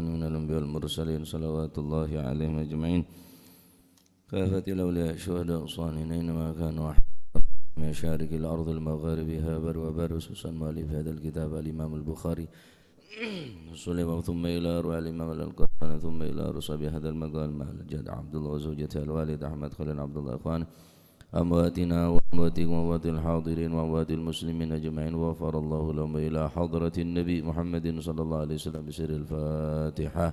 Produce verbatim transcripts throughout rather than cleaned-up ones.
من الأنبياء والمرسلين، صلوات الله عليهم أجمعين. كافة الأولياء، الشهداء، الصالحين، أينما كانوا، أحياء، مشارق الأرض، مغاربها، بر وبحر، خصوصا مؤلف هذا الكتاب الإمام البخاري، ثم إلى أرواح الإمام القرآن، ثم إلى أرواح صاحب هذا المقام، مع الجد عبد الله وزوجته الوالد أحمد خليل عبد الله، إخوانه، أمواتنا وأمواتكم وأموات الحاضرين وأموات المسلمين أجمعين، وغفر الله لهم، إلى حضرة النبي محمد صلى الله عليه وسلم بسر الفاتحة.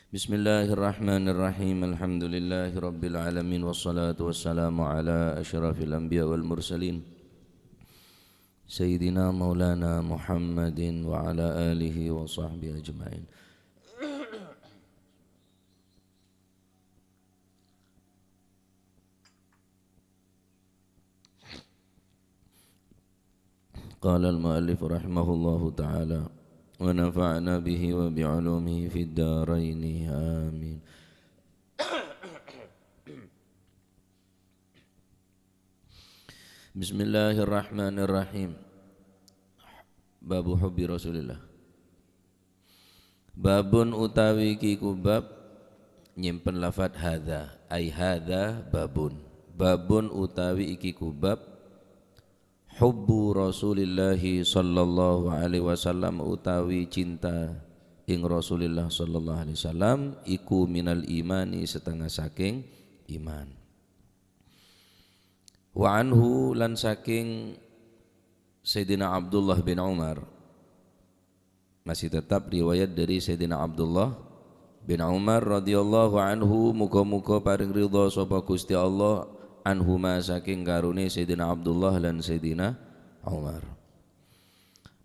بسم الله الرحمن الرحيم. الحمد لله رب العالمين، والصلاة والسلام على أشرف الأنبياء والمرسلين، سيدنا مولانا محمد وعلى آله وصحبه أجمعين. قال المؤلف رحمه الله تعالى، ونفعنا به وبعلومه في الدارين، آمين. بسم الله الرحمن الرحيم. باب حب رسول الله. Babun utawi iki ku bab nyimpen lafat hadza, ai hadza babun. Babun utawi iki ku bab hubbu Rasulillahi sallallahu alaihi wasallam, utawi cinta ing Rasulillah sallallahu alaihi wasallam, iku minal imani, setengah saking iman. Wa anhu, lan saking Sayyidina Abdullah bin Umar, masih tetap riwayat dari Sayyidina Abdullah bin Umar radhiyallahu anhu, muga-muga paring ridha sapa Gusti Allah, anhuma, saking karone Sayyidina Abdullah lan Sayyidina Umar.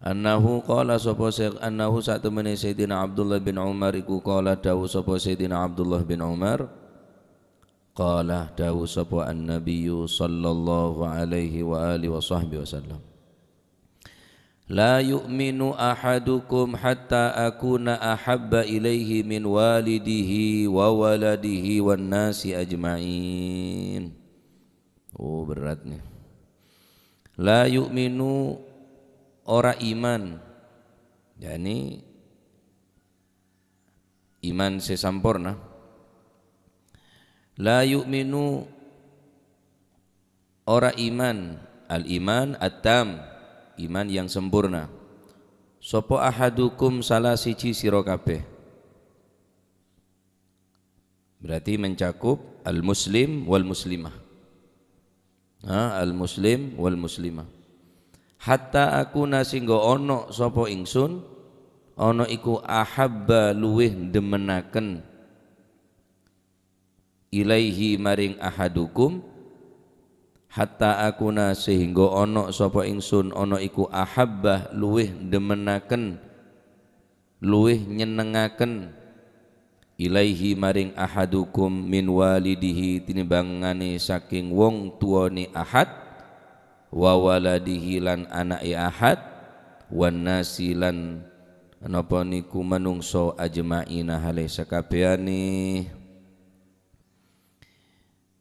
Annahu qala, sapa se-, annahu, satemene Sayyidina Abdullah bin Umar iku qala, dawuh sapa Sayyidina Abdullah bin Umar, qala, dawuh sapa An-Nabiyyu sallallahu alaihi wa alihi wa sahbihi wasallam, "La yu'minu ahadukum hatta akuna ahabba ilaihi min walidihi wa waladihi wan nasi ajma'in." Oh, berat nih. "La yu'minu", ora iman. Yani, iman se samporna. "La yu'minu", ora iman. Al-iman at-tam, iman yang sempurna. "Sapa ahadukum, salah siji sira kabeh." Berarti mencakup al-muslim wal muslimah. Ha, al-muslim wal muslimah. "Hatta akuna", sehingga ono sapa ingsun, ono iku, "ahabba", luwih demenaken, "ilaihi", maring ahadukum, "hatta akuna", sehingga ono sapa ingsun, ono iku, "ahabba", luwih demenaken, luwih nyenengaken, "ilaihi", maring ahadukum, "min walidihi", tinimbangane saking wong tuwane ahad, "wa waladihi", lan anake ahad, "wan nasi", lan napa niku manungsa, "ajma'ina", hale sakabehane.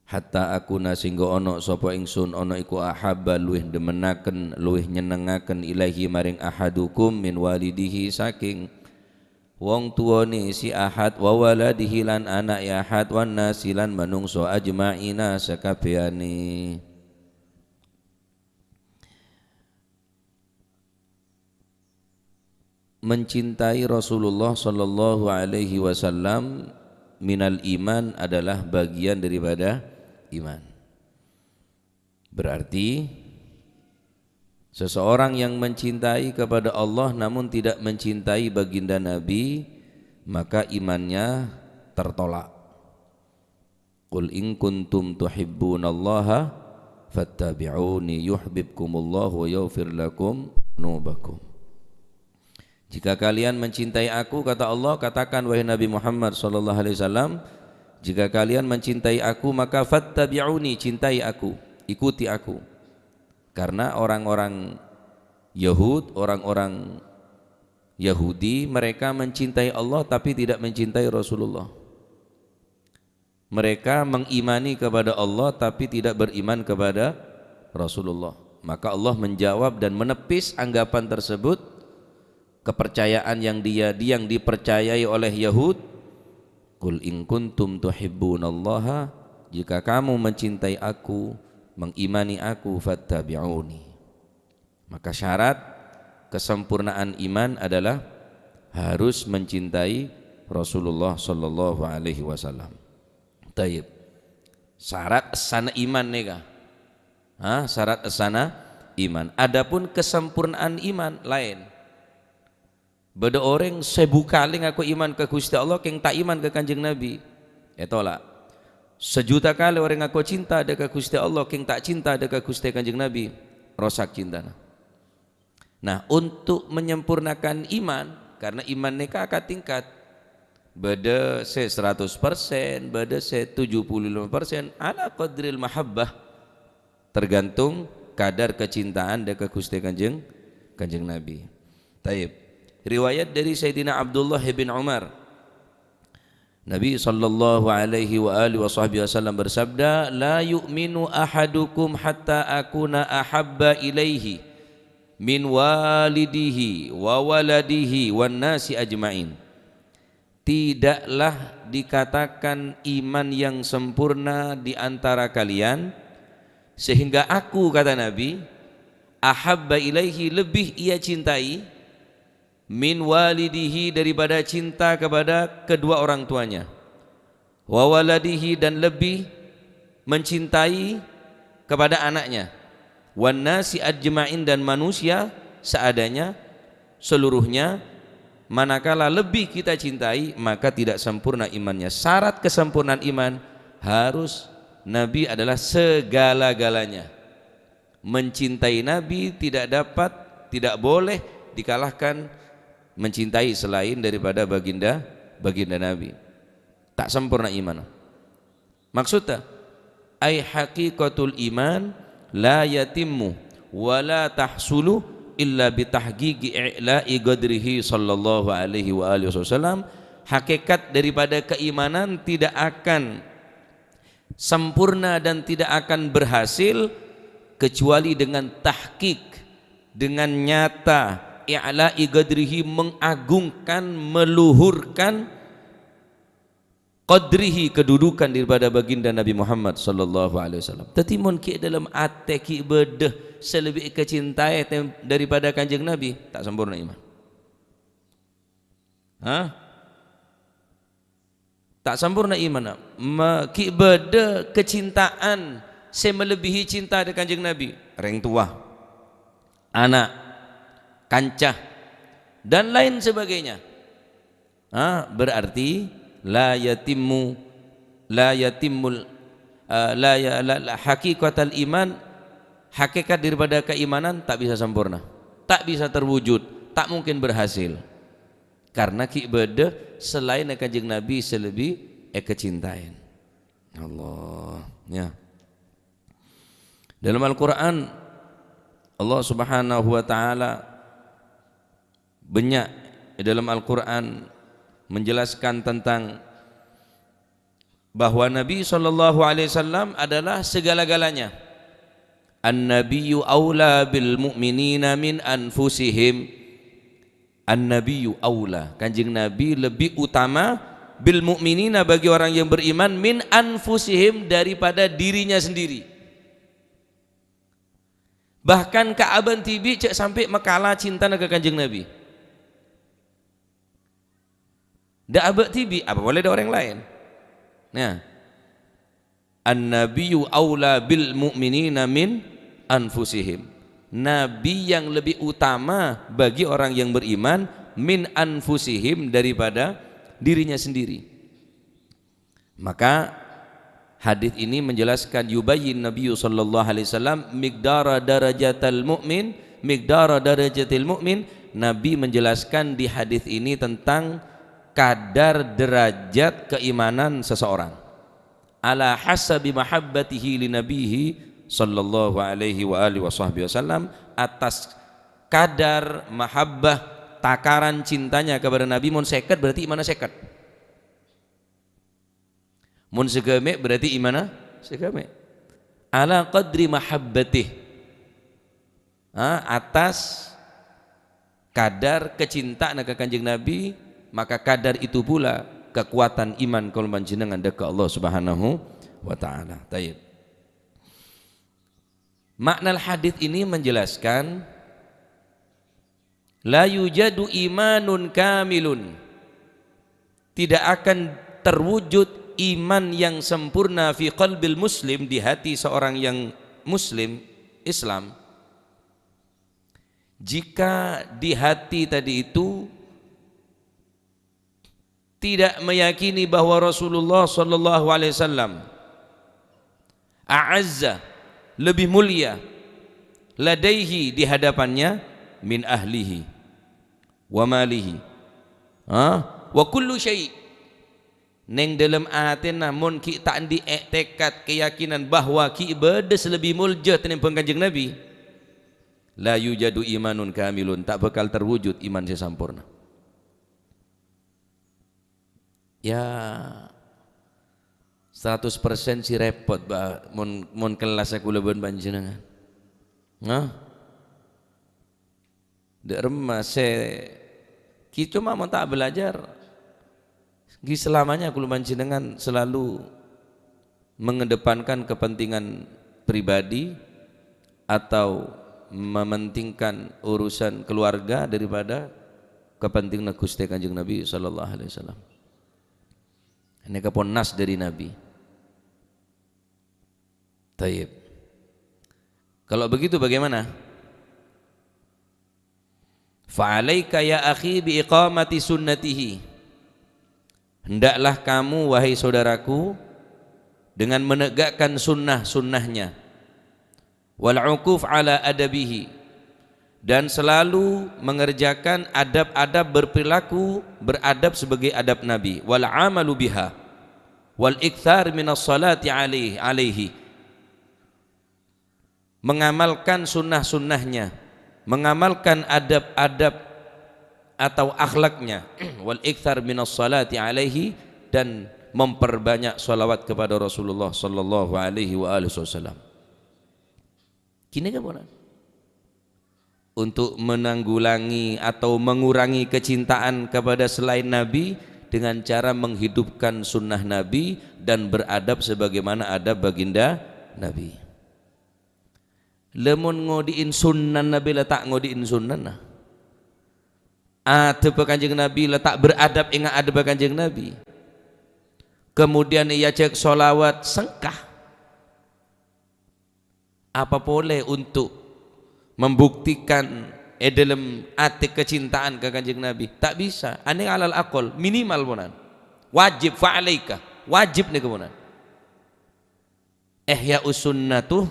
"Hatta akuna", sehingga ono sapa ingsun, ono iku, "ahabba", luwih demenaken, luwih nyenengaken, "ilaihi", maring ahadukum, "min walidihi", saking wong tuwane si ahad, "wa waladihi", lan anake ahad, "wan nasi", lan manungsa, "ajma'ina", sakabehane. Mencintai Rasulullah sallallahu alaihi wasallam minal iman, adalah bagian daripada iman. Berarti, seseorang yang mencintai kepada Allah namun tidak mencintai baginda Nabi, maka imannya tertolak. "Qul in kuntum tuhibbunallaha fattabi'uni yuhbibkumullahu wa yaghfir lakum dzunubakum." "Jika kalian mencintai Aku," kata Allah, katakan, wahai Nabi Muhammad sallallahu alaihi wasallam, "Jika kalian mencintai Aku, maka fattabi'uni, cintai Aku, ikuti Aku." Karena orang-orang Yahud, orang-orang Yahudi, mereka mencintai Allah tapi tidak mencintai Rasulullah. Mereka mengimani kepada Allah tapi tidak beriman kepada Rasulullah. Maka Allah menjawab dan menepis anggapan tersebut, kepercayaan yang dia, yang dipercayai oleh Yahud, "Qul in kuntum tuhibbunallaha," jika kamu mencintai Aku, mengimani Aku, "fattabi'uni." Maka syarat kesempurnaan iman adalah harus mencintai Rasulullah sallallahu alaihi wasallam. Tayyib. Syarat essana iman nèka. Ha, syarat essana iman. Adapun kesempurnaan iman lain. Bâdâ orèng sèbu kalè ngako iman ka Ghustè Allah, kèng ta' iman ka Kanjeng Nabi, ètolak. Sajuta kalè orèng ngako cinta dâ' ka Ghustè Allah, kèng ta' cinta dâ' ka Ghustè Kanjeng Nabi, rosak cintana. Nah, untuk menyempurnakan iman, karena iman nèka ka tingkat, bâdâ sè seratus persen, bâdâ sè tujuh puluh lima persen, ala qadril mahabbah. Tergantung kadar kecintaan dâ' ka Ghustè Kanjeng, Kanjeng Nabi. Tayyib. Riwayat dari Sayyidina Abdullah bin Umar. Nabi sallallahu alaihi wa alihi wa sahbihi wasallam bersabda, "La yu'minu ahadukum hatta akuna ahabba ilaihi min walidihi wa waladihi wan nasi ajma'in." Tidaklah dikatakan iman yang sempurna di antara kalian, sehingga aku, kata Nabi, "ahabba ilaihi," lebih ia cintai, "min walidihi," daripada cinta kepada kedua orang tuanya, "wa waladihi," dan lebih mencintai kepada anaknya, "wan nasi ajma'in," dan manusia seadanya seluruhnya, manakala lebih kita cintai, maka tidak sempurna imannya. Syarat kesempurnaan iman harus Nabi adalah segala-galanya. Mencintai Nabi tidak dapat, tidak boleh dikalahkan mencintai selain daripada baginda, baginda Nabi. Ta' sempurna iman. Maksudnya, ai haqiqatul iman la yatimmu wa la tahsulu illa bi tahqiqi i'la'i qadrihi sallallahu alaihi wa alihi wasallam. Hakikat daripada keimanan tidak akan sempurna dan tidak akan berhasil kecuali dengan tahqiq, dengan nyata, i'la'i qadrihi, mengagungkan, meluhurkan qadrihi, kedudukan daripada baginda Nabi Muhammad sallallahu alaihi wasallam. Dhâddhi mon ghi' dâlem atè ghi' bâdâ sè lebbi èkacintaè tem-, daripada Kanjeng Nabi, ta' sempurna iman. Hah? Ta' sempurna imanna. Ma-, ghi' bâdâ kecintaan sè melebihi cinta dâ' Kanjeng Nabi. Rèng towa, ana', kanca, dan lain sebagainya. Ha, berarti la yatimmu, la yatimmul, eh, la ya-, la, la, haqiqatal iman, hakikat daripada keimanan tak bisa sempurna, tak bisa terwujud, tak mungkin berhasil. Karena ghi' bâdâ selain Kanjeng Nabi sè lebbi èkacintaè. Allah, ya. Dalam Al-Qur'an, Allah Subhanahu wa Ta'ala banyak di dalam Al-Qur'an menjelaskan tentang bahwa Nabi sallallahu alaihi wasallam adalah segala-galanya. "An-nabiyyu aula bil mu'minina min anfusihim." An-nabiyyu aula, Kanjeng Nabi lebih utama, bil mu'minina, bagi orang yang beriman, min anfusihim, daripada dirinya sendiri. Bahkan ka abâ' dhibi' jhâ' sampè' makala cintana ka Kanjeng Nabi. Dâ' abâ' dhibi', apa polè dâ' orèng laèn. Nah, "An-nabiyyu aula bil mu'minina min anfusihim." Nabi yang lebih utama bagi orang yang beriman, min anfusihim, daripada dirinya sendiri. Maka hadis ini menjelaskan, yubayyin Nabiyyu sallallahu alaihi wasallam miqdara darajatal mu'min, miqdara darajatil mu'min. Nabi menjelaskan di hadis ini tentang kadar derajat keimanan seseorang. Ala hasabi mahabbatihi li nabihi sallallahu alaihi wa alihi wa sahbihi wasallam, atas Kadar mahabbah, takaran cintanya kepada Nabi, mon sèket berarti imanna sèket. Mon saghâmè' berarti imanna saghâmè'. Ala qadri mahabbatih. Ha, atas kadar kacinta'anna ka Kanjeng Nabi, maka kadar itu pula kekuatan iman kaulâ panjhennengngan dâ' ka Allah Subhanahu wa Ta'ala. Tayyib. Makna hadis ini menjelaskan, "La yujadu imanun kamilun." Tidak akan terwujud iman yang sempurna fi qalbil muslim, di hati seorang yang muslim, Islam, jika di hati tadi itu tidak meyakini bahwa Rasulullah sallallahu alaihi wasallam a'azza, lebih mulia, ladaihi, di hadapannya, min ahlihi, wa malihi, ha? Wa kullu syai'. Neng dâlem atèna mon ghi' ta' andi' è'tèkad, keyakinan bahwa ghi' bâdâ sè lebbi molja tènèmbhâng Kanjeng Nabi, la yujadu imanun kamilun, ta' bhâkal terwujud iman sè samporna. Ya, seratus persen sè rèpot, Pak, mon, mon kellassa kaulâ bân panjhennengngan. Nah, dâ' remma sè ghi' coma mon ta' belajar, ghi' selamanya kaulâ panjhennengngan selalu mengedepankan kepentingan pribadi atau mementingkan urusan keluarga daripada kepentinganna Ghustè Kanjeng Nabi sallallahu alaihi wasallam. Ini pon nas dari Nabi. Tayyib. Kalau begitu bagaimana? "Fa'alaika ya akhi bi iqamati sunnatihi." Hendaklah kamu, wahai saudaraku, dengan menegakkan sunnah-sunnahnya. "Wal uquf ala adabihi." Dan selalu mengerjakan adab-adab berperilaku, beradab sebagai adab Nabi. "Wal amalu biha. Wal ikthar minas salati alaihi, alaihi." Mengamalkan sunnah-sunnahnya, mengamalkan adab-adab atau akhlaknya, "wal ikthar minas salati alaihi," dan memperbanyak salawat kepada Rasulullah sallallahu alaihi wa alihi wasallam. Kene kaponan? Untuk menanggulangi atau mengurangi kecintaan kepada selain Nabi dengan cara menghidupkan sunnah Nabi dan beradab sebagaimana adab baginda Nabi. Lamon ngodi'in sunnah Nabi la ta' ngodi'in sunnana. Adabba Kanjeng Nabi la ta' beradab enga' adabba Kanjeng Nabi. Kemudian èajhâk sholawat sengka. Apa polè untuk membuktikan è dâlem atè kecintaan ka Kanjeng Nabi? Ta' bisa. Anè alal aqal, minimal ponan. Wajib, fa'alaika. Wajib nèka ponan. Ihya'us sunnatuh,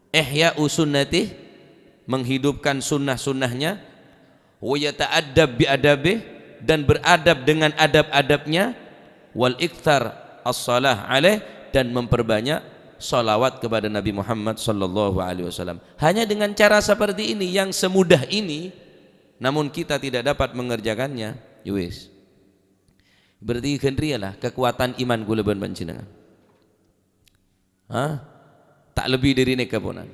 ihya'us sunnatih, menghidupkan sunnah-sunnahnya, wa yata'addab bi adabih, dan beradab dengan adab-adabnya, wal ikthar as-salah alaih, dan memperbanyak salawat kepada Nabi Muhammad sallallahu alaihi wasallam. Hanya dengan cara seperti ini, yang semudah ini, namun kita tidak dapat mengerjakannya, ya wis. Berarti ghân rèya la kekuatan iman kaulâ bân panjhennengngan. Hah? Ta' lebbi dâri nèka ponan.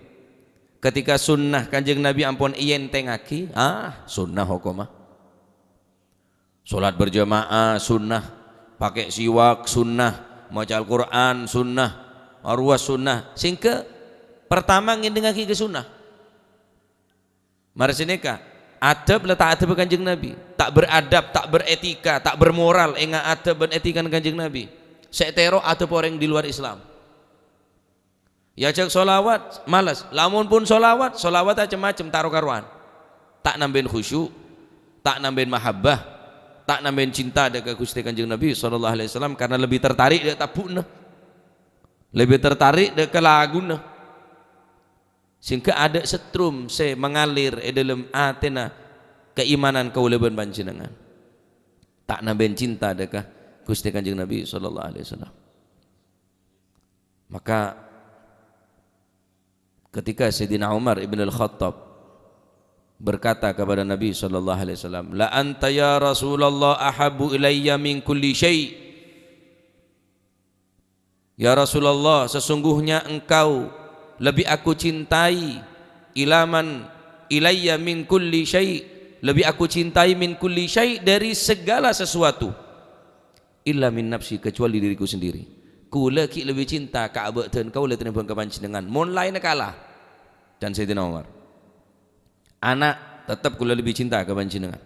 Ketika sunnah Kanjeng Nabi ampon èentèngngaghi, ah, sunnah hokomma. Sholat berjamaah sunnah, pakai siwak sunnah, maca Al-Qur'an sunnah, arwah sunnah. Sèngghâ pertama ngèntèngngaghi ka sunnah. Mara sanèka, adab la ta' adabba Kanjeng Nabi. Ta' beradab, ta' beretika, ta' bermoral enga' adab bân etikana Kanjeng Nabi. Sè ètèro adab orèng di luar Islam. Èajhâk sholawat, males. Lamon pon sholawat, sholawatta cem-macem, ta' ro-karowan. Ta' nambèn khusyuk, ta' nambèn mahabbah, ta' nambèn cinta dâ' ka Ghustè Kanjeng Nabi sallallahu alaihi wasallam karena lebbi tertarik dâ' tabbu'na. Lebbi tertarik dâ' ka laguna. Sehingga adâ' setrum sè mangalir è dâlem atèna kaimanan kaulâ bân panjhennengngan. Ta' nambèn cinta dâ' ka Ghustè Kanjeng Nabi sallallahu alaihi wasallam. Maka ketika Sayyidina Umar ibn al-Khattab berkata kepada Nabi sallallahu alaihi wasallam, "La anta ya Rasulullah ahabbu ilayya min kulli syai'." "Ya Rasulullah, sesungguhnya engkau lebih aku cintai, ilaman ilayya min kulli syai', lebih aku cintai min kulli syai', dari segala sesuatu, illa min nafsi, kecuali diriku sendiri. Kaulâ ghi' lebih cinta ka abâ' dân kaulâ tènèmbhâng ka panjhennengngan. Mon laènna kala." Dan Sayyidina Umar. "Ana', tetep kaulâ lebbi cinta ka panjhennengngan.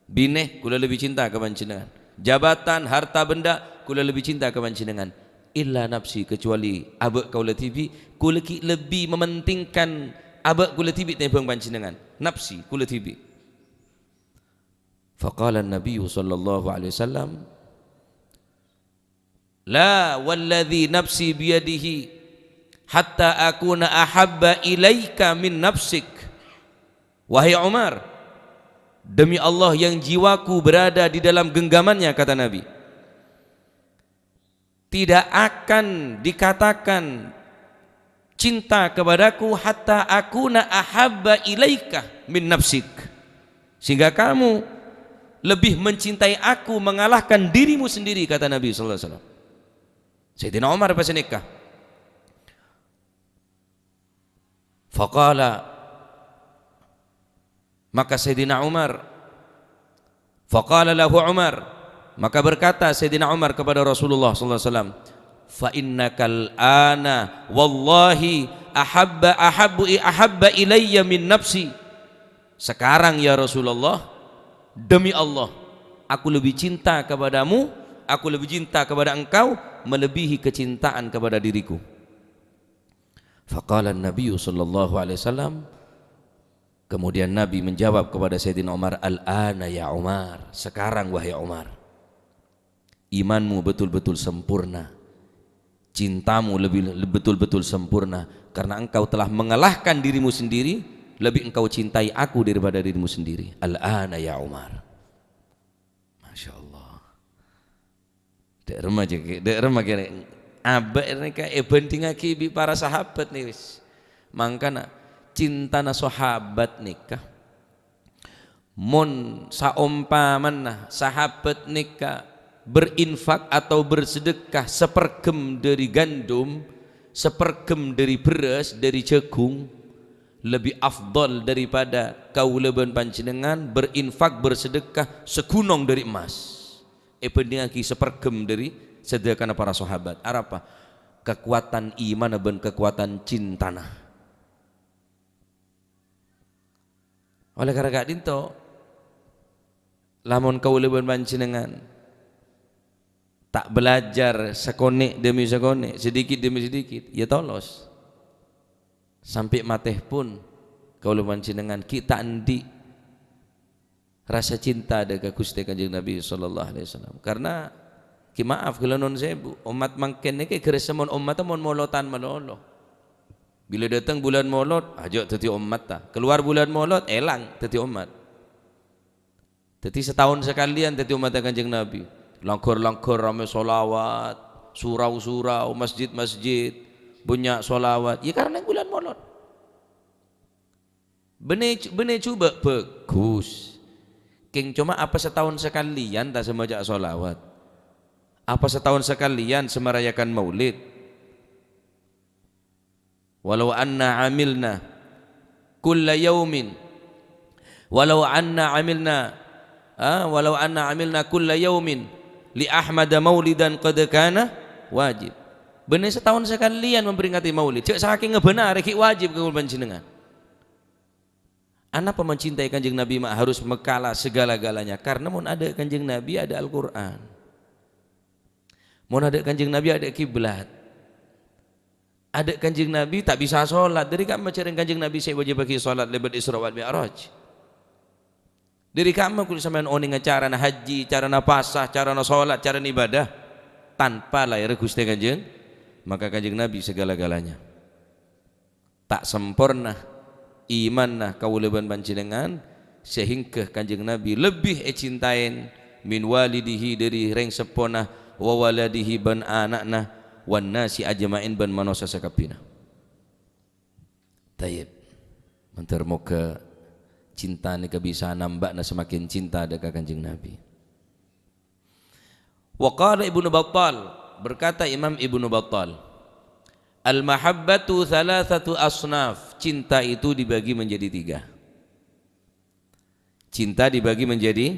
Binè, kaulâ lebbi cinta ka panjhennengngan. Jabatan, harta benda, kaulâ lebbi cinta ka panjhennengngan. Illa nafsi, kecuali abâ' kaulâ dhibi', kaulâ ghi' lebbi mementingkan abâ' kaulâ dhibi' tèmbhâng panjhennengngan. Nafsi kaulâ dhibi'." Faqala Nabiyyu sallallahu alaihi wasallam, "La walladzi nafsi biyadihi, hatta akuna ahabba ilaika min nafsik." "Wahai Umar, demi Allah yang jiwaku berada di dalam genggamannya," kata Nabi, "tidak akan dikatakan cinta kepadaku hatta akuna ahabba ilaika min nafsik, sehingga kamu lebih mencintai aku mengalahkan dirimu sendiri," kata Nabi sallallahu alaihi wasallam. Sayyidina Umar pas nèka. Faqala, maka Sayyidina Umar, faqala lahu Umar, maka berkata Sayyidina Umar kepada Rasulullah sallallahu alaihi wasallam, "Fa innakal ana wallahi ahabba, ahabbu, ahabba ilayya min nafsi." "Sekarang, ya Rasulullah, demi Allah, aku lebih cinta kepadamu, aku lebih cinta kepada engkau melebihi kecintaan kepada diriku." Faqala Nabiyyu sallallahu alaihi wasallam, kemudian Nabi menjawab kepada Sayyidina Umar, "Al-ana ya Umar, sekarang wahai Umar, imanmu betul-betul sempurna, cintamu lebih, betul-betul sempurna, karena engkau telah mengalahkan dirimu sendiri, lebih engkau cintai aku daripada dirimu sendiri. Al-ana ya Umar." Masya Allah. Dâ' remma jâ-, dâ' remma kèra. Abâ' nèka èbhândhingngaghi bi' para sahabat nè, wis. Mangkana cintana sahabat nèka, mon saompamana sahabat nèka berinfak atau bersedekah saperghem dâri gandum, saperghem dâri bherrâs, dâri jhâghung, lebbi afdhal daripada kaulâ bân panjhennengngan berinfak, bersedekah saghunong dâri emmas. Èbhândhingngaghi saperghem dâri sadhâkana para sahabat. Arapa? Kakowadhân imanna bân kakowadhân cintana. Oleh karana ka'dinto, lamon kaulâ bân panjhennengngan ta' bâlâjâr sakonè' demi sakonè', sedikit demi sedikit, ya tolos. Sampè' matè pon kaulâ bân panjhennengngan ghi' ta' andi' rasa cinta dâ' ka Ghustè Kanjeng Nabi sallallahu alaihi wasallam. Karna, ghi' maaf, ghellâ' non sebu, ommat mangkèn nèkè ghâressa mon ommatta mon molotan malolo. Bilâ dâteng bulân Molod, ajâ' dhâddhi ommatta. Kalowar bulân Molod, èlang dhâddhi ommat. Dhâddhi, sataon sakalèyan dhâddhi ommatta Kanjeng Nabi. Langghâr-langghâr ramè sholawat, surau-surau, masjid-masjid, bânnya' sholawat. Ya, karna bulân Molod. Bânnè, bânnè jhubâ' bhâghus. Kèng coma apa sataon sakalèyan ta' sè maca sholawat? Apa sataon sakalèyan sè marayakan maulid? "Walau anna amilna kulla yaumin, walau anna amilna, ah, walau anna amilna kulla yaumin li Ahmada maulidan qad kana wajib." Bânnè sataon sakalèyan memperingati maulid. Jhâ' sakènga bhânarè ghi' wajib ka kaulâ panjhennengngan. Anapa mencintai Kanjeng Nabi ma' harus mengkala segala-galanya? Karna mon adâ' Kanjeng Nabi, adâ' Al-Qur'an. Mon adâ' Kanjeng Nabi, adâ' kiblat. Adâ' Kanjeng Nabi, ta' bisa sholat. Dâri kamma jhâreng Kanjeng Nabi sè èwâjibhâghi sholat lèbât Isra wal Mi'raj? Dâri kamma kulâ sampèyan onènga carana haji, carana pasa, carana sholat, carana ibadah? Tanpa lahèrra Ghustè Kanjeng, maka Kanjeng Nabi segala-galanya. Ta' samporna imanna kaulâ bân panjhennengngan, sehingga Kanjeng Nabi lebbi ècintaèn min walidihi, dâri rèng seppona, wa waladihi, bân ana'na, wan nasi ajma'in, bân manossa sakabbhina. Tayyib. Mandhâr moghâ Cinta nèka bisa namba'na semakin cinta dâ' ka Kanjeng Nabi. Wa qala Ibnu Battal, berkata Imam Ibnu Battal, "Al-mahabbatu thalathatu asnaf." Cinta itu dibagi menjadi tiga. Cinta dibagi menjadi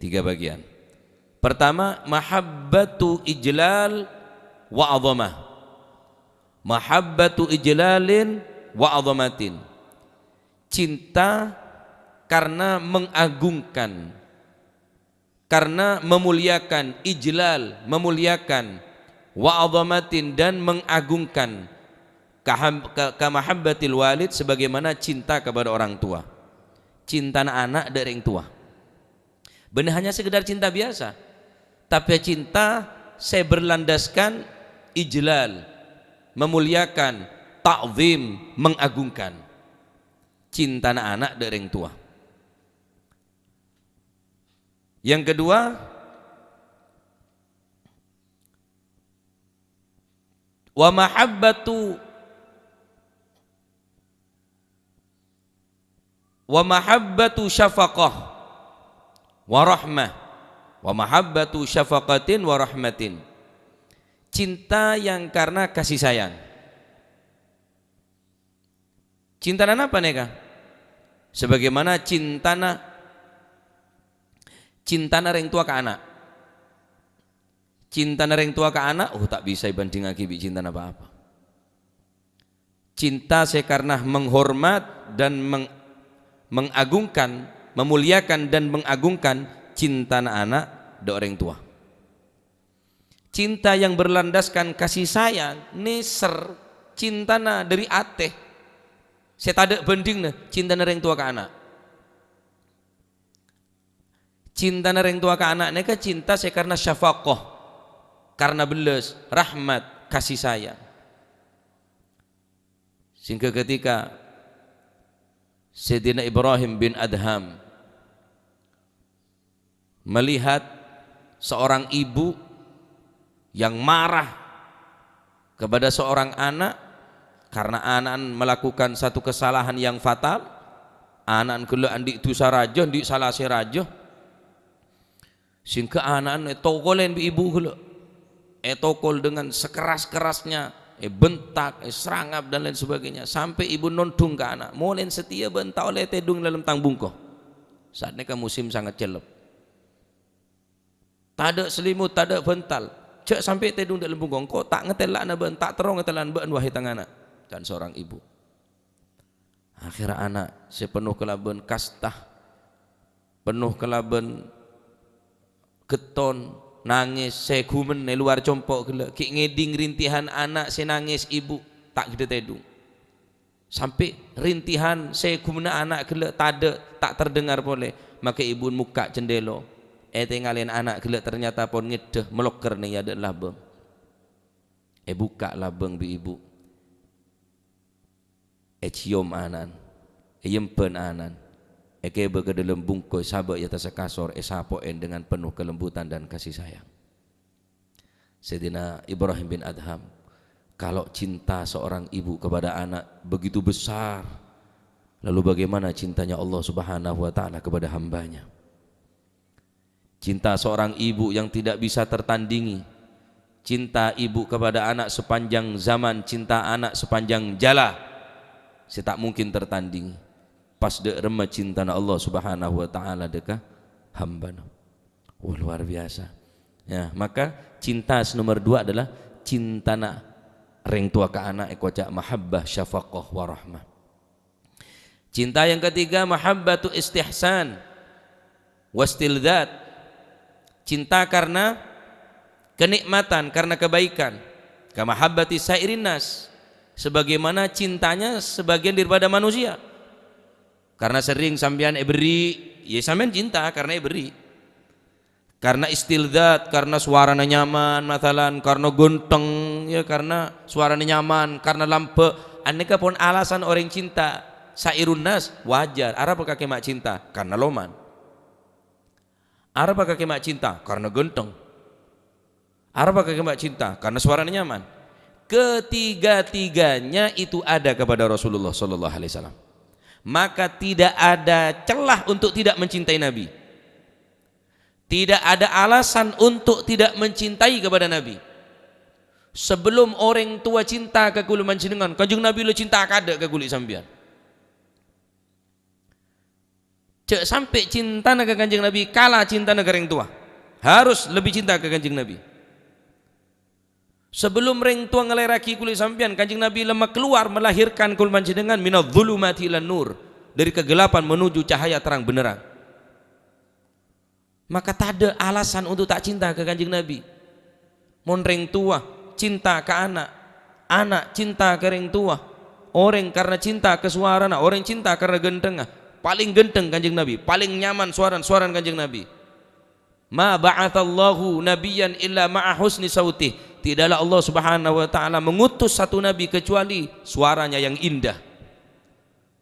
tiga bagian. Pertama, mahabbatu ijlal wa azamah. Mahabbatu ijlalin wa azamatin. Cinta karena mengagungkan, karena memuliakan, ijlal, memuliakan, wa azamatin, dan mengagungkan, kaham-, ka-, ka mahabbatil walid, sebagaimana cinta kepada orang tua. Cintana ana' dâ' rèng towa. Bânnè hanya sekedar cinta biasa, tapè cinta sè berlandaskan ijlal, memuliakan, ta'zim, mengagungkan. Cintana ana' dâ' rèng towa. Yang kedua, wa mahabbatu, wa mahabbatu syafaqah wa rahmah, wa mahabbatu syafaqatin wa rahmatin. Cinta yang karena kasih sayang. Cintana napa nèka? Sebagaimana cintana, cintana rèng towa ka ana'. Cintana rèng towa ka ana', oh, ta' bisa èbandhingngaghi bi' cintana pa-apa. Cinta sè karena menghormat dan meng-, mengagungkan, memuliakan dan mengagungkan cintana ana' dâ' orèng towa. Cinta yang berlandaskan kasih sayang, nèser, cintana dâri atè, sè tadâ' bhândhingnga, cintana rèng towa ka ana'. Cintana rèng towa ka ana' nèka cinta sè karna syafaqah, karna bellâs, rahmat, kasih sayang. Sehingga ketika Sayyidina Ibrahim bin Adham melihat seorang ibu yang marah kepada seorang anak karena ana'na melakukan satu kesalahan yang fatal, ana'na ghellâ' andi' dhusa rajâ, andi' sala sè rajâ, sehingga ana'na ètokolè bi' ibu ghellâ'. Ètokol dengan sekeras-kerasnya, èbentak, èserangap, dan lain sebagainya. Sampai ibu nondhung ka ana', "Molèn satèya bâ'na ta' ollè tèdung dâlem tang bungko. Saat nèka musim sangat cellep. Tadâ' selimut, tadâ' bantal. Jhâ' sampè' tèdung dâlem bungko. Engko' ta' ngatèla'ana bâ'na, ta' terro ngatèla'ana bâ'na, wahai tang ana'," kan seorang ibu. Akhèrra ana' sè penno kalabân kasta, penno kalabân getton, nangès, sè ghumen è lowar compo' ghellâ', ghi' ngèdhing rintihan ana' sè nangès ibu, ta' ghâdhâ tèdung. Sampè' rintihan sè ghumenna ana' ghellâ' tadâ', ta' terdengar polè, maka ibu mokka' cendhèlo, ètèngalè ana' ghellâ' ternyata pon ngèddhâ, malokèr neng è adâ'na labâng. Èbukka' labâng bi' ibu. Èciom ana'na, èyembhân ana'na, èkèbâ ka dâlem bungko, èsabâ' è attassa kasor, èsapo'è dengan penuh kelembutan dan kasih sayang. Sayyidina Ibrahim bin Adham, kalau cinta seorang ibu kepada anak begitu besar, lalu bagaimana cintanya Allah Subhanahu wa Ta'ala kepada hambanya? Cinta seorang ibu yang tidak bisa tertandingi. Cinta ibu kepada anak sepanjang zaman, cinta anak sepanjang jhâlân, sè ta' mungkin tertandingi. Pas dâ' remma cintana Allah Subhanahu wa Ta'ala dâ' ka hambana. Wah, luar biasa. Ya, maka cinta sè nomor dua adalah cintana rèng towa ka ana', èkoca' mahabbah, syafaqah, wa rahmah. Cinta yang ketiga, mahabbatu istihsan, wastildzat. Cinta karena kenikmatan, karena kebaikan. Ka mahabbati sairin nas, sebagaimana cintanya sebagian daripada manusia. Karena sering sampèyan èberri', ya sampèyan cinta karena èberri'. Karena istildzat, karena sowarana nyaman, masalan, karena ganteng, ya, karena sowarana nyaman, karena lambâ'. Anèka pon alasan orèng cinta. Sairun nas, wajar. Arapa kakè ma' cinta? Karena loman. Arapa kakè ma' cinta? Karena ganteng. Arapa kakè ma' cinta? Karena sowarana nyaman. Ketiga-tiganya itu ada kepada Rasulullah sallallahu alaihi wasallam. Maka tidak ada celah untuk tidak mencintai Nabi. Tidak ada alasan untuk tidak mencintai kepada Nabi. Sebelum orèng towa cinta ka kaulâ panjhennengngan, Kanjeng Nabi la cinta kaadâ' ka kaulâ sampèyan. Jhâ' sampè' cintana ka Kanjeng Nabi kala cintana ka rèng towa. Harus lebbi cinta ka Kanjeng Nabi. Sabellun rèng towa ngalèraghi kaulâ sampèyan, Kanjeng Nabi la makalowar, melahirkan kaulâ panjhennengngan minadz-dzulumati ilan nur, dari kegelapan menuju cahaya terang benderang. Maka tadâ' alasan untuk ta' cinta ka Kanjeng Nabi. Mon rèng towa cinta ka ana', ana' cinta ka rèng towa, orèng karena cinta ka sowarana, orèng cinta karena ghântengnga, palèng ghântheng Kanjeng Nabi, palèng nyaman sowaran, sowaran Kanjeng Nabi. "Ma ba'atsallahu nabiyyan illa ma'a husni sautih." Tidaklah Allah Subhanahu wa Ta'ala mengutus satu nabi kecuali suaranya yang indah.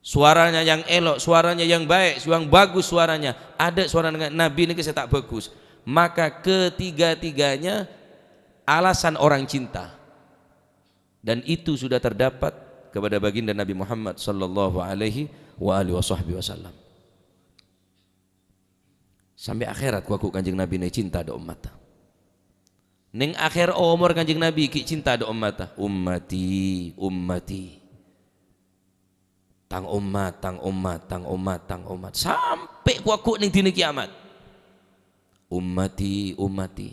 Suaranya yang elok, suaranya yang baik, yang bagus suaranya. Ada suara Nabi nèka sè ta' bagus. Maka ketiga-tiganya alasan orang cinta. Dan itu sudah terdapat kepada baginda Nabi Muhammad sallallahu alaihi wa alihi wasahbihi wasallam. Sampè' akhèrat kowa' ghu' Kanjeng Nabi nè cinta dâ' ommatta. Neng akhèr omor Kanjeng Nabi ghi' cinta dâ' ommatta. "Ummati, ummati." "Tang ommat, tang ommat, tang ommat, tang ommat." Sampè' kowa' ghu' neng dinna kiamat. "Ummati, ummati."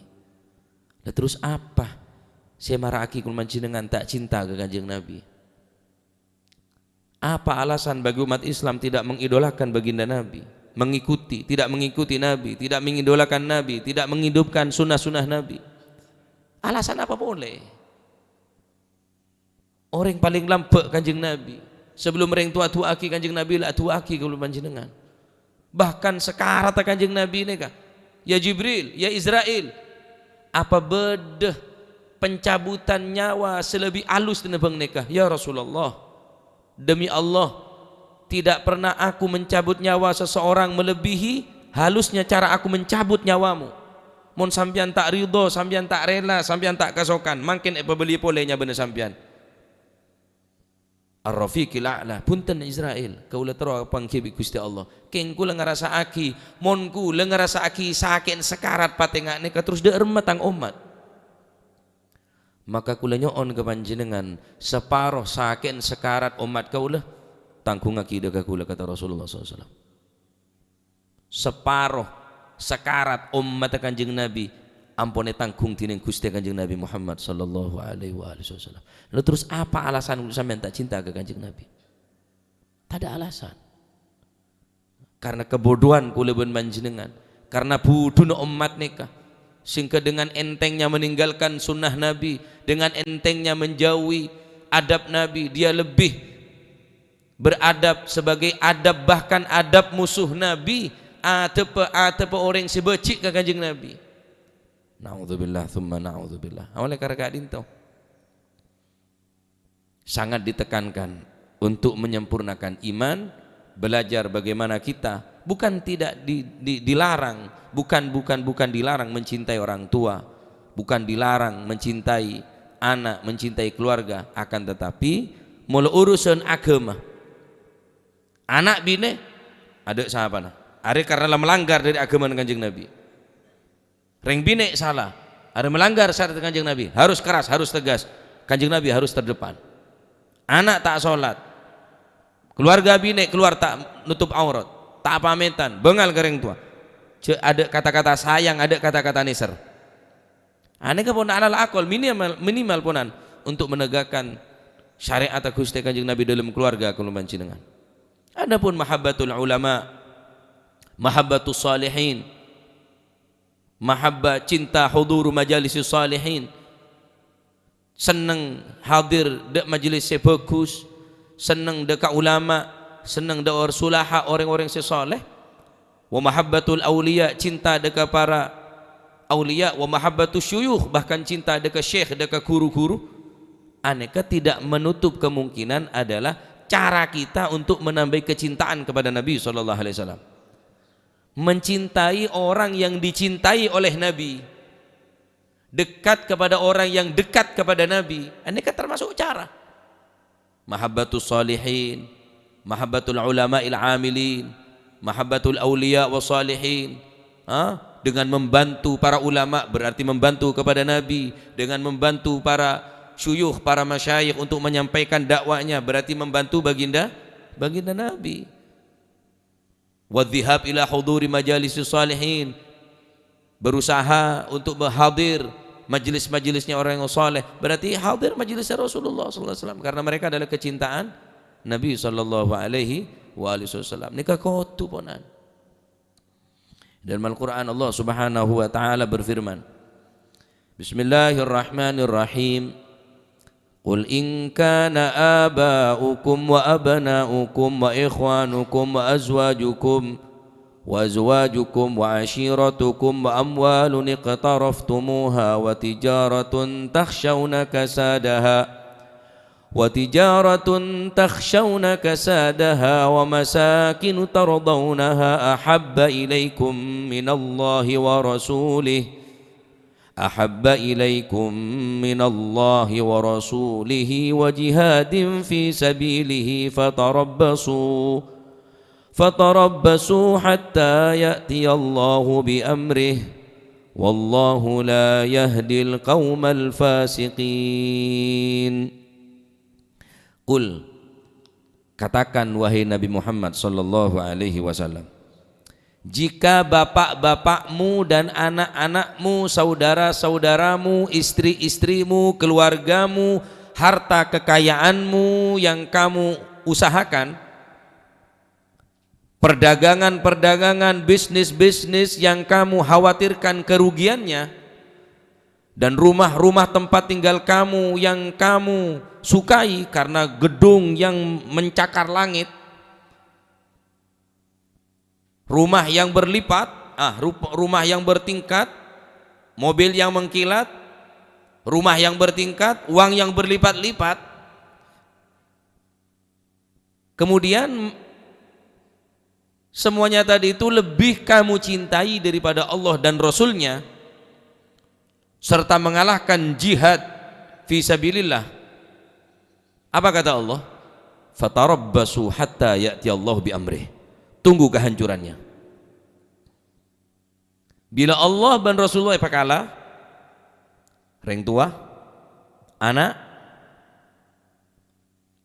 Lah terros apa sè mara'aghi kaulâ panjhennengngan ta' cinta ka Kanjeng Nabi? Apa alasan bagi umat Islam tidak mengidolakan baginda Nabi, mengikuti, tidak mengikuti Nabi, tidak mengidolakan Nabi, tidak menghidupkan sunnah-sunnah Nabi? Alasan apa polè? Orèng palèng lambâ' Kanjeng Nabi. Sabellun rèng towa adu'aaghi Kanjeng Nabi, la adu'aaghi kaulâ panjhennengngan. Bahkan sakaratta Kanjeng Nabi nèka, "Ya Jibril, ya Izrail, apa bâdâ pencabutan nyawa sè lebbi alus tènèbâng nèka?" "Ya Rasulullah, demi Allah, tidak pernah aku mencabut nyawa seseorang melebihi halusnya cara aku mencabut nyawamu. Mon sampèyan ta' ridho, sampèyan ta' rela, sampèyan ta' kasokan, mangkèn èpabâli polè nyabâna sampèyan." Ar-Rafiqil A'la, "Bhunten Izrail, kaulâ terro apangghi bi' Ghustè Allah. Kèng kaulâ ngarassa'aghi, mon kaulâ ngarassa'aghi sakè'en sakarat patèngnga' nèka terros dâ' remma tang ommat. Maka kaulâ nyo'on ka panjhennengngan, saparo sakè'en sakarat ommat kaulâ, tangghungngaghi dâ' ka kaulâ," kata Rasulullah sallallahu alaihi wasallam. Saparo sakarat ommatta Kanjeng Nabi ampon ètangghung dhinèng Ghustè Kanjeng Nabi Muhammad sallallahu alaihi wa alihi wasallam. Lha terros apa alasan sampèyan ta' cinta ka Kanjeng Nabi? Tadâ' alasan. Karena kebodohan kaulâ bân panjhennengngan, karena budhuna ommat nèka, sehingga dengan entengnya meninggalkan sunnah Nabi, dengan entengnya menjauhi adab Nabi, dia lebih beradab sebagai adab, bahkan adab musuh Nabi, adab, adab orèng sè bâji' ka Kanjeng Nabi. Na'udzubillah, tsumma na'udzubillah. Awalnya karena ka'dinto. Sangat ditekankan untuk menyempurnakan iman, belajar bagaimana kita, bukan tidak di, di, dilarang, bukan, bukan, bukan dilarang mencintai orang tua, bukan dilarang mencintai anak, mencintai keluarga, akan tetapi, molo urusan agama, ana' binè', adâ' sapana. Arè karena la melanggar dâri agamana Kanjeng Nabi. Rèng binè' sala, arè melanggar syariat Kanjeng Nabi, harus keras, harus tegas. Kanjeng Nabi harus terdepan. Ana' ta' solat, keluarga binè' keluar ta' nutup aurat, ta' pamètan, bângal ka rèng towa. Jhâ' adâ' kata-kata sayang, adâ' kata-kata nèser. Anèka pon alal akol minimal, minimal ponan untuk menegakkan syariat Ghustè Kanjeng Nabi dalam keluarga kaulâ panjhennengngan. Adapun mahabbatul ulama, mahabbatus salihin, mahabbah cinta huduru majalisis salihin, senneng hadir dâ' majelis sè bhâghus, senneng dâ' ka ulama, senneng dâ' or-, sulaha, orèng-orèng sè saleh. Wa mahabbatul auliya, cinta dâ' ka para auliya, wa mahabbatus syuyukh, bahkan cinta dâ' ka syekh, dâ' ka ghuru-ghuru. Anèka tidak menutup kemungkinan adalah cara kita untuk menambahi kecintaan kepada Nabi sallallahu alaihi wasallam. Mencintai orang yang dicintai oleh Nabi. Dekat kepada orang yang dekat kepada Nabi. Anèka termasuk cara. Mahabbatus shalihin, Mahabbatul ulama'il amilin, mahabbatul auliya wa salihin. Ha? Dengan membantu para ulama berarti membantu kepada Nabi, dengan membantu para syuyukh, para masyayikh untuk menyampaikan dakwahnya berarti membantu baginda, baginda Nabi. Wadzihab ila huduri majalisis salihin, berusaha untuk hadir majelis-majelisnya orang yang saleh, berarti hadir majelisnya Rasulullah sallallahu alaihi wasallam, karena mereka adalah kecintaan Nabi sallallahu alaihi wa alihi wasallam. Nèka kodhu, ponan. Dalam Al-Qur'an Allah Subhanahu wa taala berfirman, Bismillahirrahmanirrahim. قل إن كان آباؤكم وأبناؤكم وإخوانكم وأزواجكم وأزواجكم وعشيرتكم وأموال اقترفتموها وتجارة تخشون كسادها وتجارة تخشون كسادها ومساكن ترضونها أحب إليكم من الله ورسوله أحب إليكم من الله ورسوله وجهاد في سبيله فتربصوا فتربصوا حتى يأتي الله بأمره والله لا يهدي القوم الفاسقين. Qul, katakan, wahai Nabi Muhammad sallallahu alaihi wasallam, jika bapak-bapakmu dan anak-anakmu, saudara-saudaramu, istri-istrimu, keluargamu, harta kekayaanmu yang kamu usahakan, perdagangan-perdagangan, bisnis-bisnis yang kamu khawatirkan kerugiannya, dan rumah-rumah tempat tinggal kamu yang kamu sukai karena gedung yang mencakar langit, rumah yang berlipat, ah, rup-, rumah yang bertingkat, mobil yang mengkilat, rumah yang bertingkat, uang yang berlipat-lipat. Kemudian, semuanya tadi itu lebih kamu cintai daripada Allah dan Rasul-Nya, serta mengalahkan jihad fi sabilillah. Apa kata Allah? "Fatarabbasu hatta ya'tiyallahu bi amrih." Tunggu kehancurannya. Bila Allah ban Rasulullah èpakala, rèng towa, ana',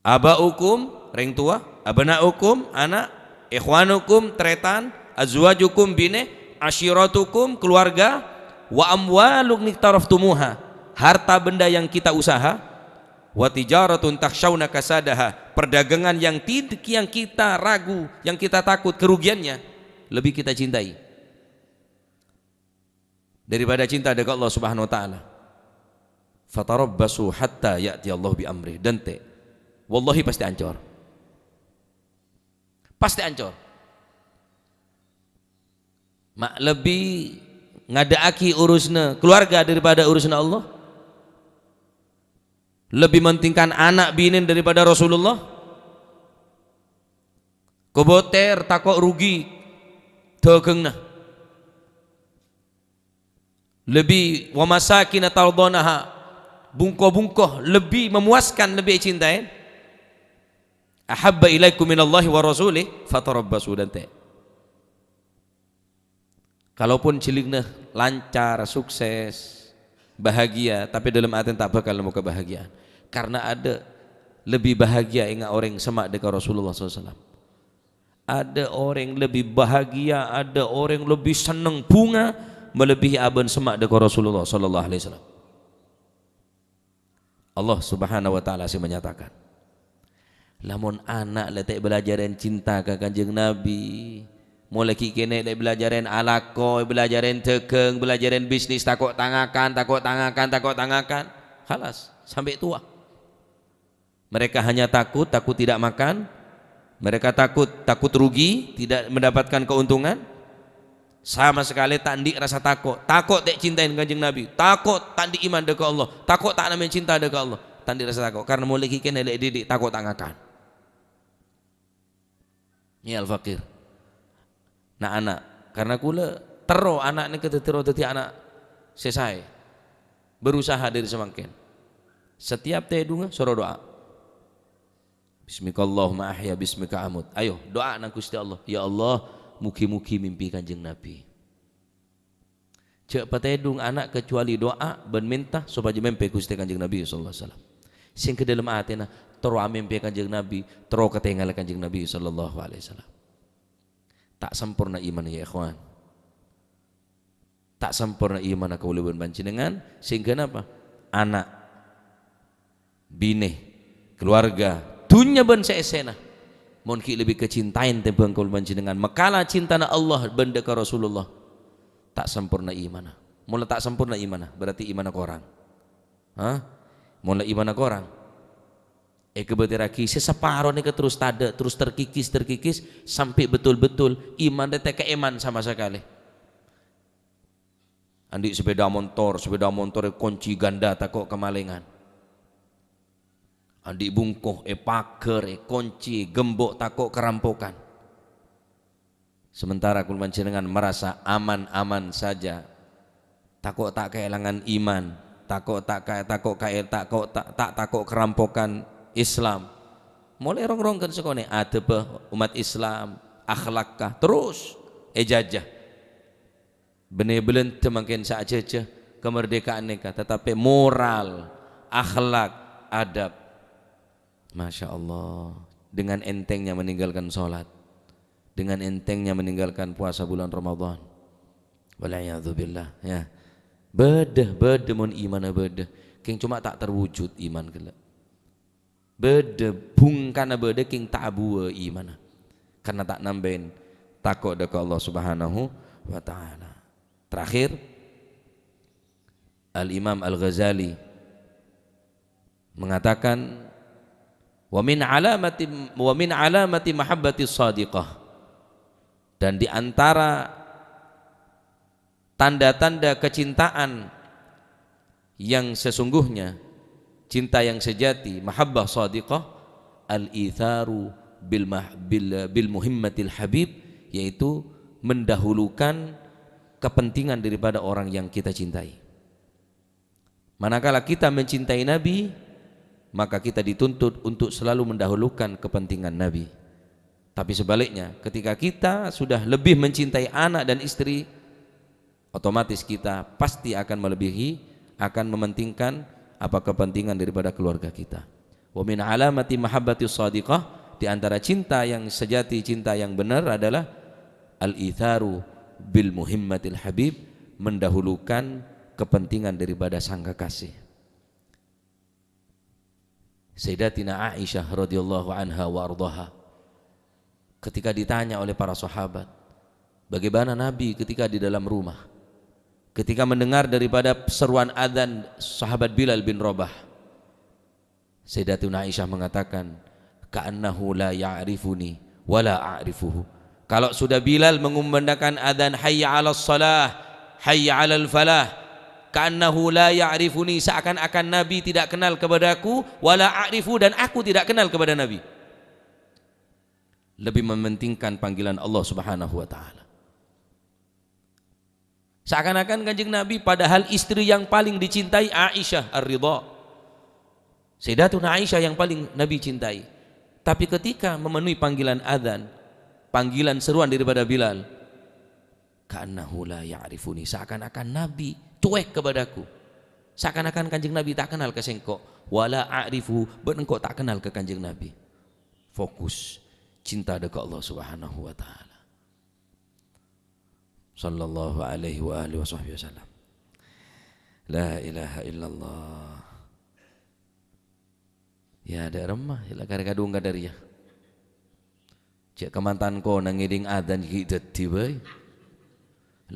aba'ukum, rèng towa, abna'ukum, ana', ikhwanukum, tarètan, azwajukum, binè, ashiratukum, keluarga, wa amwalun iqtaraftumuha, harta benda yang kita usaha, wa tijaratun takhshawna kasadaha, perdagangan yang tid-, yang kita ragu, yang kita takut kerugiannya, lebih kita cintai daripada cinta dâ' ka Allah Subhanahu wa Ta'ala. "Fatarabbasu hatta ya'tiyallahu bi amrih." Dântè'. Wallahi pastè ancor. Pastè ancor. Ma' lebbi ngadâ'aghi urusanna keluarga daripada urusanna Allah? Lebbi mentingkan ana' binèna daripada Rasulullah? Kobâtèr tako' rugi dhâghângnga. Lebbi, "Wa masakina tardhawnaha," bungko-bungko lebbi memuaskan, lebbi ècintaè. "Ahabba ilaikum minallahi wa rasulih, fatarabbasu," dântè'. Kalaupun jhâlângnga lancar, sukses, bahagia, tapè dâlem atèna ta' bhâkal nemmo kabahagiyaan. Karna adâ' lebbi bahagia enga' orèng sè ma' dâ' ka Rasulullah sallallahu alaihi wasallam. Adâ' orèng lebbi bahagia, adâ' orèng lebbi senneng bhunga malebbihi abâ'na sè ma' dâ' ka Rasulullah sallallahu alaihi wasallam. Allah Subhanahu wa Ta'ala sè menyatakan. Lamon ana' la ta' èbâlâjârân cinta ka Kanjeng Nabi, molaè ghi' kènè' la èbâlâjârân alako, èbâlâjârân dhâghâng, èbâlâjârân bisnis, tako' ta' ngakan, tako' ta' ngakan, tako' ta' ngakan. Khalas, sampè' towa. Mereka hanya takut, takut tidak makan. Mereka takut, takut rugi, tidak mendapatkan keuntungan. Sama sekali ta' andi' rasa tako'. Tako' ta' cintaèn Kanjeng Nabi. Tako' ta' andi' iman dâ' ka Allah. Tako' ta' namèn cinta dâ' ka Allah. Ta' andi' rasa tako'. Karna molaè ghi' kènè' la èdidik tako' ta' ngakan. Iyâ, Al-Fakir. Na'-ana', karna kaulâ terro ana' nèka dhâddhi, terro dhâddhi ana' sè saè. Berusaha dâri samangkèn. Setiap tèdungnga, soro du'a. "Bismikallahumma ahya, bismika amut." Ayo, du'a nang Gusti Allah. "Ya Allah, mugi-mugi mimpi Kanjeng Nabi." Jhâ' patèḍung ana' kecuali du'a bân mènta sopajâ mèmpè Ghustè Kanjeng Nabi sallallahu alaihi wasallam. Sèngghâ ḍâlem atèna terro amèmpè Kanjeng Nabi, terro katèngala Kanjeng Nabi sallallahu alaihi wasallam. Ta' samporna imanna, ya ikhwan. Ta' samporna imanna kaulâ bân panjhennengngan, sèngghâ napa? Ana', binè, kaluwarga, dhunnya bân sè èssèna. Mon ghi' lebbi kacintaèn tèmbhâng kaulâ panjhennengngan, makala cintana Allah bân ḍâ' ka Rasulullah, ta' samporna imanna. Mon la ta' samporna imanna, berarti imanna korang. Hah? Mon la imanna korang, èkabâtèrraghi sè saparo nèka terros taḍâ', terros terkikis, terkikis, sampè' betul-betul iman rèya tèka iman sama sakalè. Anḍi' sepeda montor, sepeda montor èkonci ghândhâ tako' kamalèngan. Anḍi' bungko èpagher, èkonci, gembok tako' karampokan. Sementara kaulâ panjhennengngan merasa aman-aman saja, tako' ta' kaèlangan iman, tako' ta' ka-, tako' kaè-, tako' ta', ta' tako' karampokan Islam. Molaè rong-rong kan sakonè', aḍâbbhâ ommat Islam, akhlakka, terros èjajah. Bânnè bâlândhâ mangkèn sè ajâjâ kamardhikaan nèka, tatapè moral, akhlak, adab. Masya Allah, dengan entengnya meninggalkan sholat, dengan entengnya meninggalkan puasa bulan Ramadan. Wal'iyadzubillah, ya. Bâḍâ, bâḍâ mon imanna bâḍâ. Kèng coma ta' terwujud iman ghellâ'. Bâḍâ bhungkana bâḍâ kèng ta' abuwâ imanna. Karna ta' nambâi tako' ḍâ' ka Allah Subhanahu wa Ta'ala. Terakhir, Al-Imam Al-Ghazali mengatakan, "Wa min alamati, wa min alamati mahabbati shadiqah." Dan di antara tanda-tanda kecintaan yang sesungguhnya, cinta yang sejati, mahabbah shadiqah, al-itharu bil mah-, bil, bil muhimmatil habib, yaitu mendahulukan kepentingan daripada orang yang kita cintai. Manakala kita mencintai Nabi, maka kita dituntut untuk selalu mendahulukan kepentingan Nabi. Tapi sebaliknya, ketika kita sudah lebih mencintai anak dan istri, otomatis kita pasti akan melebihi, akan mementingkan apa kepentingan daripada keluarga kita. Wa min alamati mahabbati shadiqah, di antara cinta yang sejati, cinta yang benar adalah al-itharu bil muhimmatil habib, mendahulukan kepentingan daripada sang kekasih. Sayyidatina Aisyah radhiyallahu anha wa ardhaha, ketika ditanya oleh para sahabat, bagaimana Nabi ketika di dalam rumah, ketika mendengar daripada seruan adzan sahabat Bilal bin Rabah, Sayyidatuna Aisyah mengatakan, "Ka'annahu la ya'rifuni wa la a'rifuhu." Kalau sudah Bilal mengumandangkan adzan, "Hayya 'alas shalah, hayya 'alal falah," "Ka'annahu la ya'rifuni," seakan-akan Nabi tidak kenal kepadaku, "wa la a'rifu," dan aku tidak kenal kepada Nabi. Lebih mementingkan panggilan Allah Subhanahu wa Ta'ala. Seakan-akan Kanjeng Nabi, padahal istri yang paling dicintai Aisyah Ar-Ridha. Sayyidatuna Aisyah yang paling Nabi cintai. Tapi ketika memenuhi panggilan adzan, panggilan seruan daripada Bilal, "Ka'annahu la ya'rifuni," seakan-akan Nabi cuek kepadaku. Seakan-akan Kanjeng Nabi tak kenal ka sengko'. "Wa la a'rifu," bân engko' tak kenal ka Kanjeng Nabi. Fokus, cinta ḍâ' ka Allah Subhanahu wa Ta'ala. Sallallahu alaihi wa alihi wa sahbihi wasallam. La ilaha illallah. Ya, ḍâ' remma, la karè kadhung ka ḍâriyâ. Jhâ' kamantan kona ngèḍing adzan ghi' dhâddhi bhâi.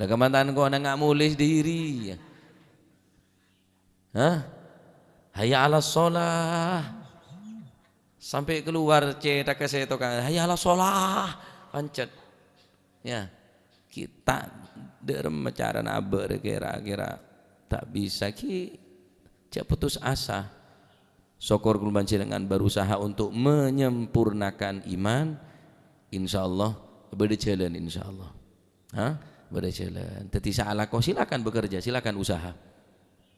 La kamantan kona nga' molè sendiri. Hah? "Hayya 'alas shalah." Sampai keluar cèṭagghâ sè tokang, "Hayya 'alas shalah." Pancet. Ya. Kita ḍâ' remma carana abâ' rè kèra-kèra ta' bisa ghi'. Jhâ' putus asa. Sokor kaulâ panjhennengngan berusaha untuk menyempurnakan iman. Insyaallah bâḍâ jhâlân, insyaallah. Hah? Bâḍâ jhâlân. Dhâddhi sè alako, silakan bekerja, silakan usaha.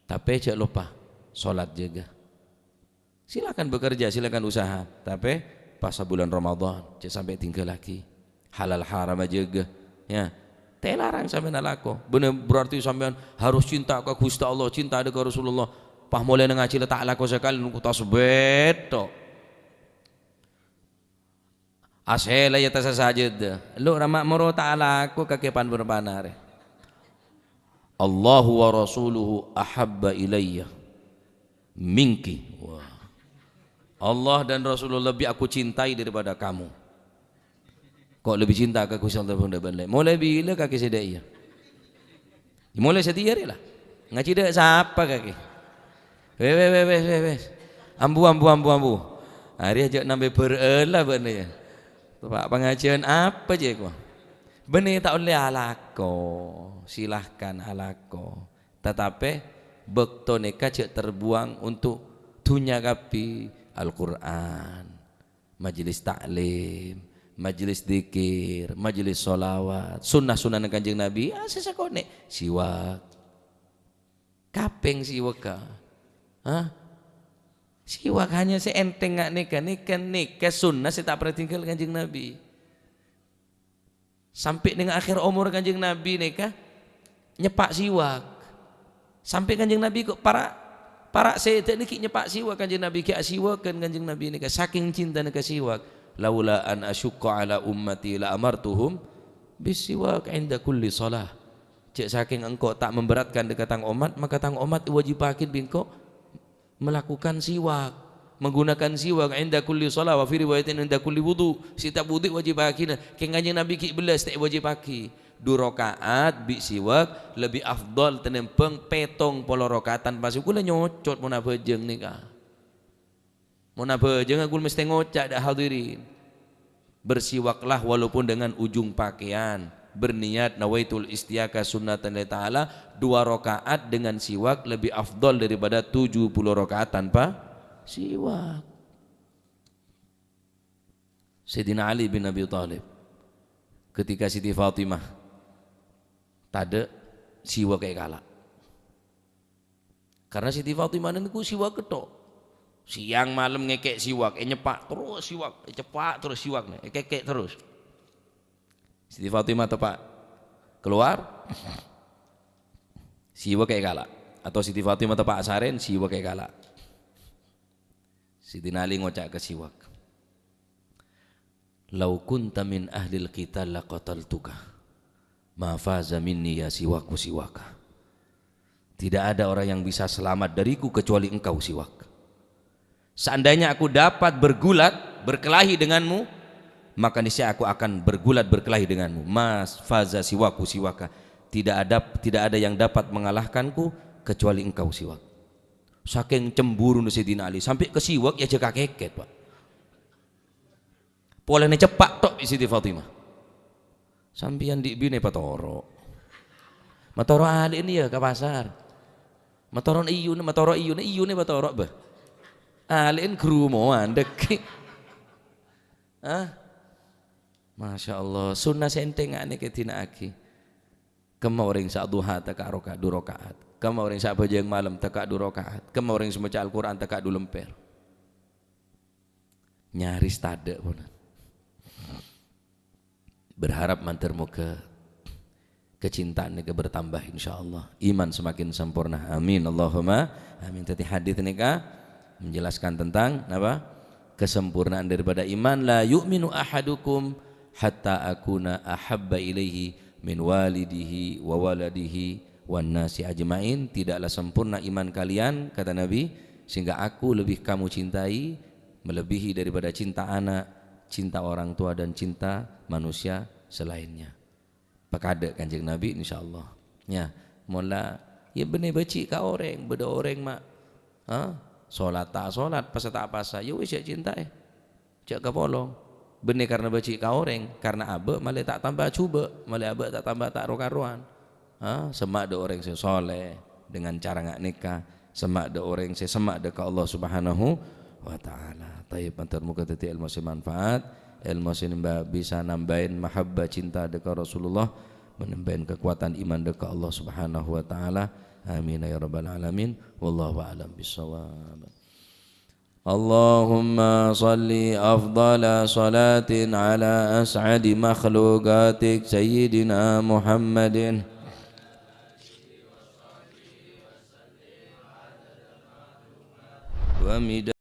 Tapè jhâ' loppa sholat jâgâ. Silakan bekerja, silakan usaha. Tapè Pas bulan Ramadan, jhâ' sampè' ètingghâllaghi. Halal haram ajâgâ, ya. Ta' èlarang sampèyan alako. Bânnè berarti sampèyan harus cinta ka Ghustè Allah, cinta ka Rasulullah. Pas molaè ngajhi la ta' alako sakalè, nunggu tasbih tok. Asèla ya tasa sajâdâ. Lo' rama moro ta' alako kakè pan-bârâmpan arè. "Allahu wa rasuluhu ahabba ilayya minki." Wah. "Allah dan Rasulullah lebih aku cintai daripada kamu." Kok lebih cinta ka Ghustè Allah bân lè'? Molaè bilâ kakè sè dâ' iyâ? Molaè satèya rè la. Ngajhi dâ' sapa kakè? Wes, wes, wes, wes, wes, wes. Ambu, ambu, ambu, ambu. Arèya jhâ' nambâi bârâ'âlla bâ'na ya. Pak pangajiân apa jhâ' kok? Bânnè ta' ollè alako, silahkan alako. Tatapè bâkto nèka jhâ' terbuang untuk dhunnya kabbhi, Al-Qur'an. Majelis taklim, majelis dzikir, majelis sholawat, sunnah-sunnahna Kanjeng Nabi, ah, sè sakonè', siwak. Kapèng siwakka. Hah? Siwak hanya sè ènthèng nga' nèka, nèka, nèka sunnah sè ta' pernah ètinggal Kanjeng Nabi. Sampè' neng akhir omor Kanjeng Nabi nèka nyeppa' siwak. Sampè' Kanjeng Nabi kok para', para' sèdhâna ghi' nyeppa' siwak Kanjeng Nabi, ghi' asiwakan Kanjeng Nabi nèka. Sakèng cintana ka siwak. "Laula an asyukka ala ummati la amartuhum bisiwak inda kulli shalah." Jhâ' sakèng engko' ta' memberatkan dâ' ka tang ommat, maka tang ommat èwajibaghi bi' engko' melakukan siwak, menggunakan siwak inda kulli shalah, wa fi riwayatin inda kulli wudu. Setiap wudu èwajibaghina. Kèng Kanjeng Nabi ghi' bellas ta' èwajibaghina. Du raka'at bi' siwak lebbi afdal tènèmbhâng pèttong polo raka'at tanpa siwak. Kaulâ nyocot mon abhâjâng nèka. Mon abhâjâng kaulâ mestè ngoca' dâ' hadirin. Bersiwaklah walaupun dengan ujung pakaian. Berniat nawaitul istiaka sunnatan lillahi ta'ala, dua rakaat dengan siwak lebih afdal daripada tujuh puluh rakaat tanpa siwak. Sayyidina Ali bin Abi Thalib, ketika Siti Fatimah tadâ', siwak èkala'. Karena Siti Fatimah niku siwak ketthok. Siang malem ngèkè' siwak, ènyeppa' terros siwak, èceppa' terros siwak, èkèkè' terros. Siti Fatimah teppa' keluar, siwak èkala'. Atau Siti Fatimah teppa' asarèn, siwak èkala'. Sayyidina Ali ngoca' ka siwak, "Lau kunta min ahlil qital laqataltuka. Ma faza minni ya siwaku siwaka." Tidak ada orang yang bisa selamat dariku kecuali engkau, siwak. Seandainya aku dapat bergulat, berkelahi denganmu, maka niscaya aku akan bergulat, berkelahi denganmu. Ma faza siwaku siwaka. Tidak ada, tidak ada yang dapat mengalahkanku kecuali engkau, siwak. Sakèng cemburuna Sayyidina Ali, sampè' ka siwak èajhâk kakèkèt, Pak. Polana èceppa' tok bi' Siti Fatimah. Sampèyan dhi' binè patoro'. Matoro' alè'en iyâ ka pasar. Matoro' iyuna, matoro' iyuna, iyuna patoro', bâh. Alè'en ghrumowan, dhâggi'. Hah? Masya Allah, sunnah sè ènthèng nga' nèka èdina'aghi. Kemma orèng sè adhuha tèka' roka-, du raka'at. Kemma orèng sè abhâjâng malem tèka' du raka'at. Kemma orèng sè maca Al-Qur'an tèka' du lèmpèr. Nyaris tadâ' pon. Berharap mandhâr moghâ kecintaan nèka bertambah, insyaallah. Iman semakin sempurna. Amin. Allahumma amin. Dhâddhi hadits nèka menjelaskan tentang napa? Kesempurnaan daripada iman. "La yu'minu ahadukum hatta akuna ahabba ilaihi min walidihi wa waladihi wan nasi ajma'in." Tidaklah sempurna iman kalian, kata Nabi, sehingga aku lebih kamu cintai melebihi daripada cinta anak, cinta orang tua, dan cinta manusia selainnya. Pakadâ' Kanjeng Nabi, insyaallah. Ya, mola, ya bânnè bâji' ka orèng, bâdâ orèng ma', ha? Solat ta' solat, pasa ta' pasa, ya wis, ya cintaè. Jhâ' kapolong. Bânnè karna bâji' ka orèng, karna abâ' malè ta' tamba jhubâ', malè abâ' ta' tamba ta' ro-karowan. Ha? Semma' dâ' orèng sè soleh, dengan cara nga' nèka, semma' dâ' orèng sè semma' dâ' ka Allah Subhanahu wa Ta'ala. Tayyib, mandhâr moghâ dhâddhi èlmo sè manfaat, èlmo sè nemba-, bisa nambâi mahabbah cinta dâ' ka Rasulullah, nambâi kekuatan iman dâ' ka Allah Subhanahu wa Ta'ala. Amin ya rabbal alamin. Wallahu a'lam bissawab. اللهم صل أفضل صلاة على أسعد مخلوقاتك سيدنا محمد ومداد